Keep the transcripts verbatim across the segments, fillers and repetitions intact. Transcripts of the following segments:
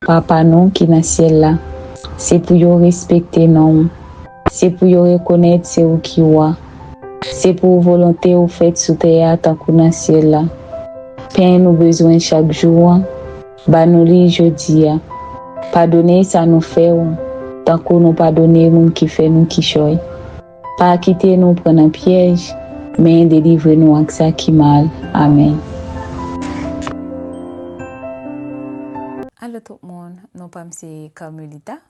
Papa nou ki nan syèl la. Se pou yo respekte non w. Se pou yo rekonèt se ou ki wa. Se pou volonte w fèt sou tè a tankou nan syèl la. Pen nou bezwen chak jou an, ba nou li jodi a. Padone sa nou fè w, tankou nou padone moun ki fè nou kichòy. Pa kite nou pran nan pyèj, men delivre nou ak sa ki mal. Amèn. Alo tout moun, non pa m se Carmelita.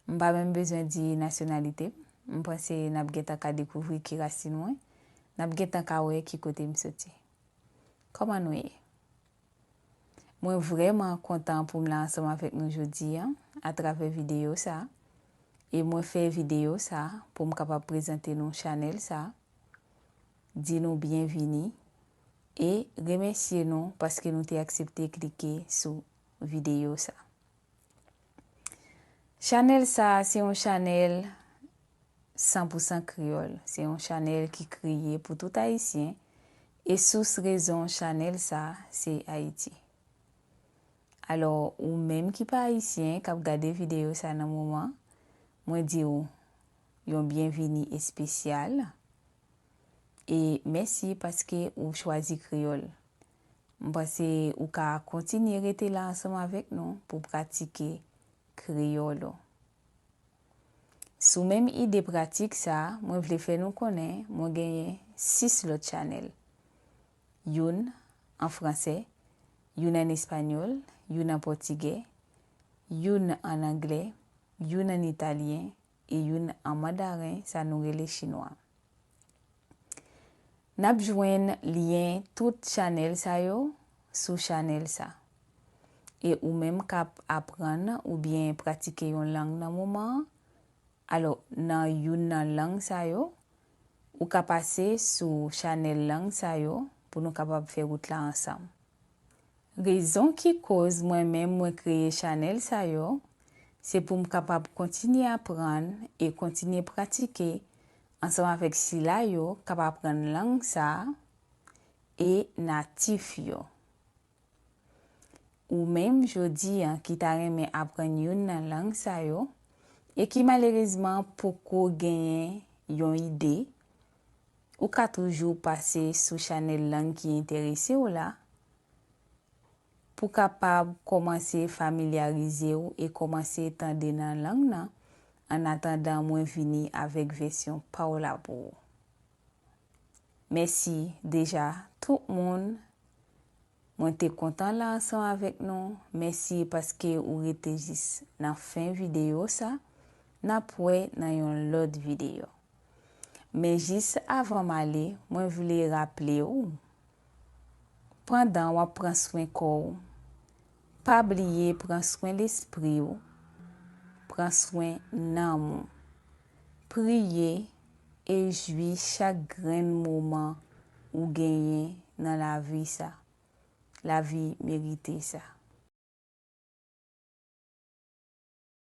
M pa menm bezwen di nasyonalite m. M panse n ap gentan ka dekouvri ki rasin mwen. N ap gentan ka wè ki kote m soti. Kòman nou ye? Mwen vrèman kontan pou m la ansanm avèk nou jodi a atravè videyo sa. E mwen fè videyo sa pou m kapab prezante nou chanèl sa, di nou byenvini e remèsye nou paske nou te aksepte klike sou videyo sa. Chanèl sa a se yon chanèl san pou san kreyòl. Se yon chanèl ki kreye pou tout Ayisyen e sous rezon chanèl sa a se Ayiti. Alò, ou menm ki pa Ayisyen k ap gade videyo sa nan moman, mwen di w yon byenvini espesyal e mèsi paske ou chwazi kreyòl. M panse ou ka kontinye rete la ansanm avèk nou pou pratike kreyòl ou. Sou menm ide pratik sa a, mwen vle fè nou konnen mwen genyen sis lòt chanèl. Youn an fransè, youn an espanyòl, youn an pòtigè, youn an anglè, youn an italyen e youn an mandaren, sa nou rele chinwa. N ap jwenn lyen tout chanèl sa yo sou chanèl sa. E ou menm k ap aprann oubyen pratike yon lang nan moman an, alò, nan youn nan lang sa yo, ou ka pase sou chanèl lang sa yo pou nou kapab fè wout la ansanm. Rezon ki koz mwen menm mwen kreye chanèl sa yo, se pou m kapab kontinye aprann e kontinye pratike ansanm avèk sila yo k ap aprann lang sa a e natif yo. Ou menm jodi a ki ta renmen aprann youn nan lang sa yo e ki malerezman poko genyen yon ide, ou ka toujou pase sou chanèl lang ki enterese w la pou kapab kòmanse familyarize w e kòmanse tande nan lang nan, annatandan mwen vini avèk vèsyon pa w la pou ou. Mèsi deja tout moun. Mwen te kontan la ansanm avèk nou. Mèsi paske ou rete jis nan fen videyo sa. N ap wè nan yon lòt videyo. Men jis avan m ale, mwen vle raple w, pandan w ap pran swen kò w, pa bliye pran swen lespri w, pran swen nanm ou. Priye e jwi chak grenn moman ou genyen nan lavi sa. Lavi merite sa.